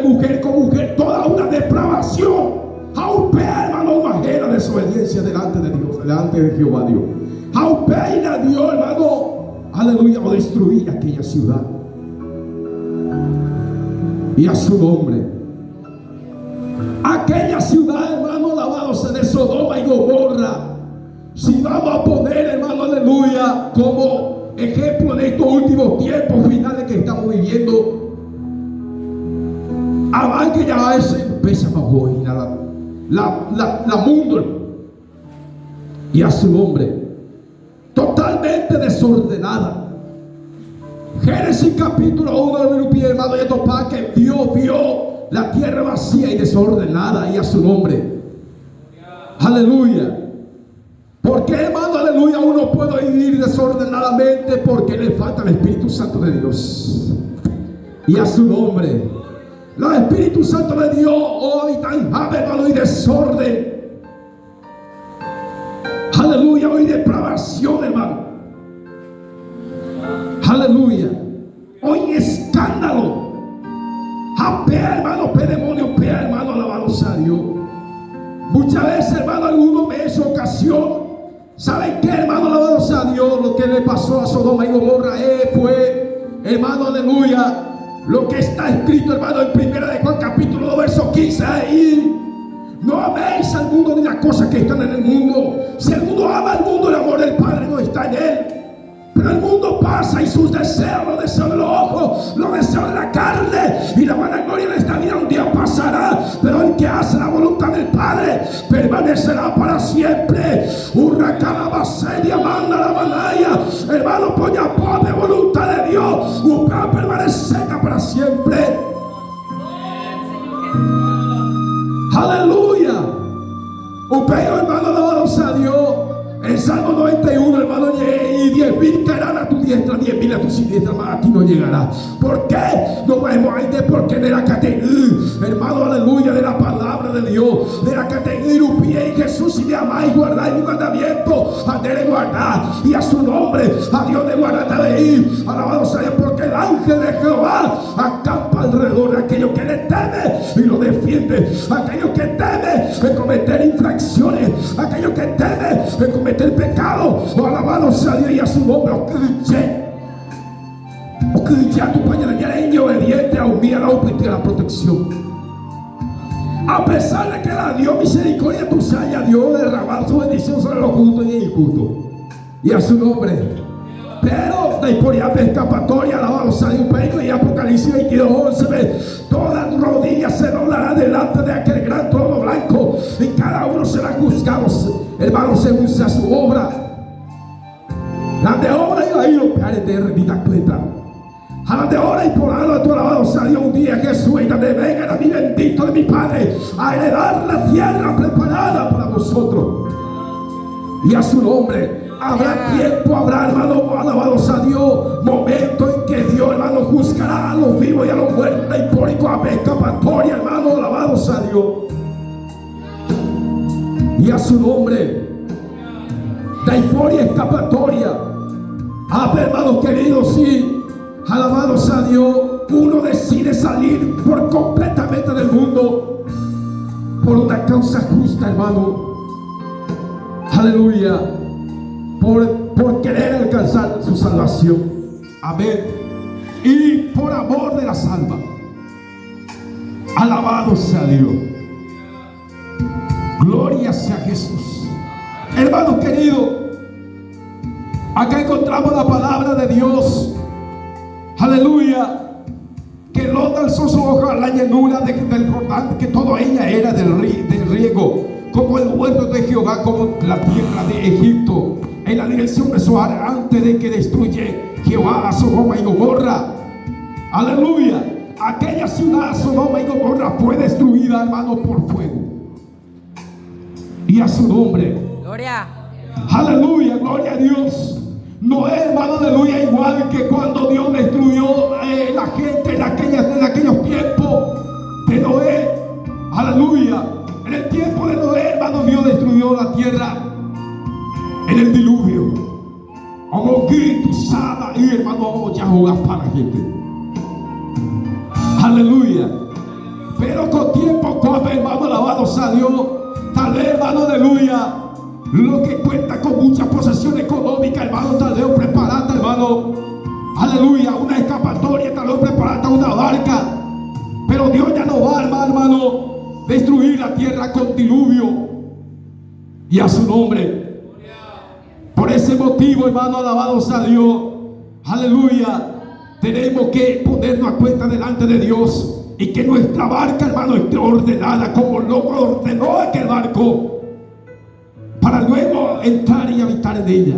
mujer con mujer, toda una depravación. Ha upéa, hermano, og̃uahẽ la desobediencia delante de Dios, delante de Jehová Dios. Ha upéi la Dios, hermano, aleluya, odestrui aquella ciudad. Y a su nombre. Aquella ciudad, hermano, alabado sea de Sodoma y Gomorra. Si vamos a poner, hermano, aleluya, como ejemplo de estos últimos tiempos finales que estamos viviendo, avance ya ese pesa la, la, la, la mundo y a su nombre, totalmente desordenada. Génesis capítulo 1 rupi, hermano, jatopa que Dios vio la tierra vacía y desordenada y a su nombre. Aleluya. ¿Por qué, hermano, aleluya, uno puede vivir desordenadamente? Porque le falta el Espíritu Santo de Dios. Y a su nombre. El Espíritu Santo de Dios hoy tan hermano, y desorden. Aleluya, hoy depravación, hermano. Aleluya. Hoy escándalo. Ha pe, hermano, pe demonio, pe, hermano, alabado sea Dios. Muchas veces, hermano, alguno me hecho ocasión. ¿Saben qué, hermano? Alabado sea Dios. Lo que le pasó a Sodoma y Gomorra fue, hermano, aleluya, lo que está escrito, hermano, en Primera de Juan, capítulo 2, verso 15. Ahí. No améis al mundo ni las cosas que están en el mundo. Si el mundo ama al mundo, el amor del Padre no está en él. Pero el mundo pasa y sus deseos, los deseos de los ojos, los deseos de la carne y la vanagloria de esta vida un día pasará. Pero el que hace la voluntad del Padre permanecerá para siempre. Urracalabasedia manda la manaya. Hermano, polla pobre voluntad de Dios. Upa permanecerá para siempre. Aleluya. Upéi, hermano, alabado sea Dios. En Salmo 91, hermano, y 10.000 caerán a tu diestra, 10.000 a tu siniestra, mas a ti no llegará. ¿Por qué? No vemos ahí de por qué de la categoría, hermano, aleluya, de la palabra de Dios, de la categoría, y Jesús, si me amáis, guardáis mi mandamiento, a de guardar, y a su nombre, a Dios de guardar de ir. Alabado sea Dios, porque el ángel de Jehová acampa alrededor de aquellos que le teme y lo defiende. Aquellos que teme de cometer infracciones, aquellos que teme de cometer pecado. Oh, alabado sea Dios y a su nombre. Okyhyje, okyhyje a Tupã Ñandejára iñobediente a umi ára ohupyty la protección. A pesar de que la Dios misericordia tuicha ya Dios derramar su bendición sobre los justos y injustos. Y a su nombre. Péro ndaiporihápe escapatoria, alabado sea Dios, upéi oĩ Apocalipsis 22, 11-pe, Toda rodilla se doblará delante de aquel gran trono blanco, y cada uno será juzgado, hermano, según sea su obra. La de obra iba a operar de rendita cuenta. A la de hora y por algo tu alabado sea Dios un día Jesús y donde vengan a mi bendito de mi Padre a heredar la tierra preparada para vosotros. Y a su nombre habrá tiempo, habrá, hermano, alabado sea Dios, momento en que Dios, hermano, juzgará a los vivos y a los muertos. Y por escapatoria, hermano, alabado sea Dios. Y a su nombre, ndaipóri escapatoria. Ah, hermanos queridos, sí, alabado sea Dios, uno decide salir por completamente del mundo por una causa justa, hermano. Aleluya. Por querer alcanzar su salvación. Amén. Y por amor de las almas. Alabado sea Dios. Gloria sea Jesús. Hermano querido, acá encontramos la palabra de Dios. Aleluya. Que Lot alzó su ojo a la llanura del Jordán, que toda ella era del riego, como el huerto de Jehová, como la tierra de Egipto, en la dirección de Zoar, antes de que destruye Jehová a Sodoma y Gomorra. Aleluya. Aquella ciudad, Sodoma y Gomorra, fue destruida, hermano, por fuego. Y a su nombre. Gloria. Aleluya, gloria a Dios. No es, hermano, aleluya, igual que cuando Dios destruyó la gente en aquellos tiempos de Noé. Aleluya. En el tiempo de Noé, hermano, Dios destruyó la tierra en el diluvio. Omoky tuicháva y, hermano, ojahoga para gente. Aleluya. ko tiempo kóvape, hermano, alabado sea Dios. Tal vez, hermano, aleluya, lo que cuenta con mucha posesión económica, hermano, tal vez preparata, hermano, aleluya, una escapatoria, tal vez preparata una barca. Pero Dios ya no va, hermano, destruir la tierra con diluvio. Y a su nombre. Por ese motivo, hermano, alabado sea Dios. Aleluya. Tenemos que ponernos a cuenta delante de Dios y que nuestra barca, hermano, esté ordenada como lo ordenó aquel barco, para luego entrar y habitar en ella.